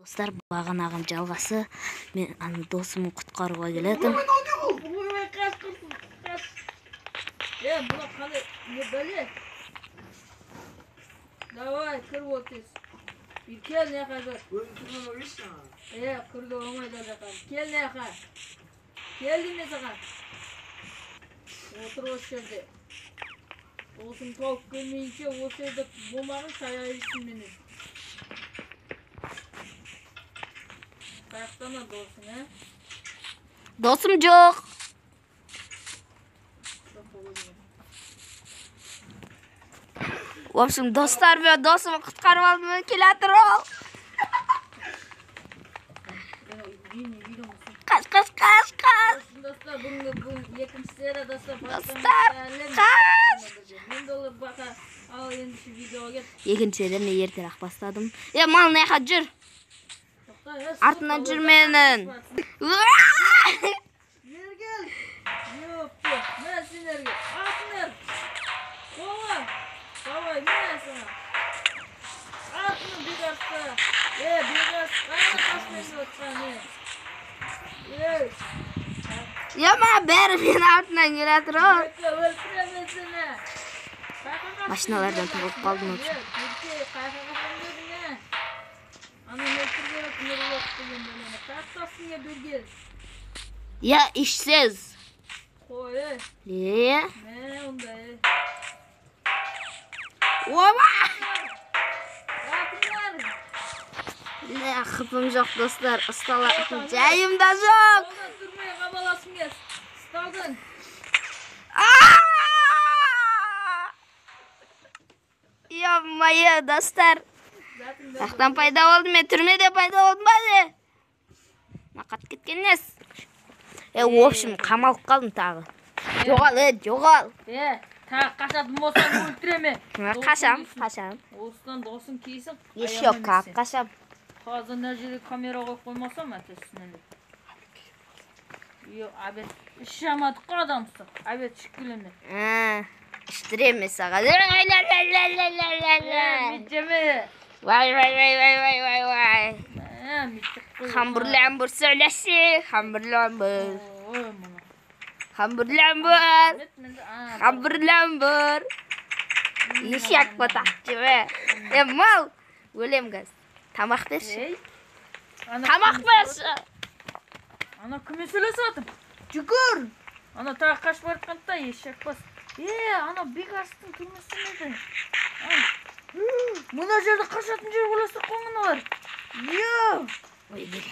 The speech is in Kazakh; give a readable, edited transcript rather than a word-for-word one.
Достар, бағанағының жалғасы. Мен ана досымды құтқаруға келатырмын. Ойбай, қаш, құрсын, қаш. Е, мына қандай не бәле? Давай, кір бол тез. Кел мына жаққа жүр. Өзің кірген ойлайсың жаңа. Е, кіруге болмайды ол жаққа. Кел мына жаққа. Кел деймін саған. Отыр осы жерде. Досың тауып келмейінше осы жерде болмағын сая берсін менен. Қаяқтан досың, ә? Досым жоқ. Жоқ болу. В общем, достар, мен досымды құтқарып алдым, мен келе жатыр ол. Қаш, қаш, қаш, қаш. Достар, бүгінгі бүгін екінші серия, достар. Достар, қаш. Мен доллар бақа. Ал енді шу видеоға кет. Екінші серия мен ертерек бастадым. Е, мал, мына жаққа жүр. Тоқта, е, Артынан жүр менің. Бері кел. Ёпты, мә сендерге. Атыңдар. Қолға. Давай, мә саған. Атыны Бекарысқа. Е, Бекарыс, қайда қашып жатқан, е? Ей. Е, ма, бәрі менің артынан келе жатыр ғой. Екі, өлтіремін сені. Қайда қаштың? Машиналардан тығылып қалдым, в общем. Е, Ерке, қайда қашқан дедің, е? Ана өлтірген Нұрболат деген бәлені. Қаяқтасың, е, бері кел. Я исчез. Қой, е. Е. Мә, онда, е. Оба! Атыңдар. Лә, хпым жоқ, достар. Ұсталатын жайым да жоқ. Қолдан түрмеге қамаласың, е. Ұсталдың. Ё-моё, достар. Затың да. Жақтан пайда болдым, мен түрмеде пайда болдым ба не? Мына қатып кеткен несі? Е, в общем, қамалып қалдым тағы. Жоғал, е, жоғал. Е, тағы қашатын болсаң өлтіреме. Қашам, қашам. Осыдан досың келсін. Еще как қашам. Қазір мына жерге камера қойып қоймасам, әтесінен. Йо, обед іше алмадық қой адамсың. Обед ішіп келемін. Іштіремін мен саған. Ля-ля-ля-ля-ля-ля-ля. Мит жеме. Вай, вай, вай, вай, вай, вай, вай. Ә, мит жеп қой. Хамбур-лямбур сөйлесек, хамбур-лямбур. Ой, мына. Хамбур-лямбур. Мит менде, а, Хамбур-лямбур. Ешек ботақ жеме. Е, мал, өлем қазір. Тамақ берші. Ей. Ана Тамақ кіммен берші. Ана кіммен сөйлесіп жатыр? Жүгір! Ана тағы қашып бара жатқан да ешек бас. Е, ана Бекарыстың түрмесі еді. Мына жерде қашатын жер ойластырып қойған олар. Йо! Ой, бля.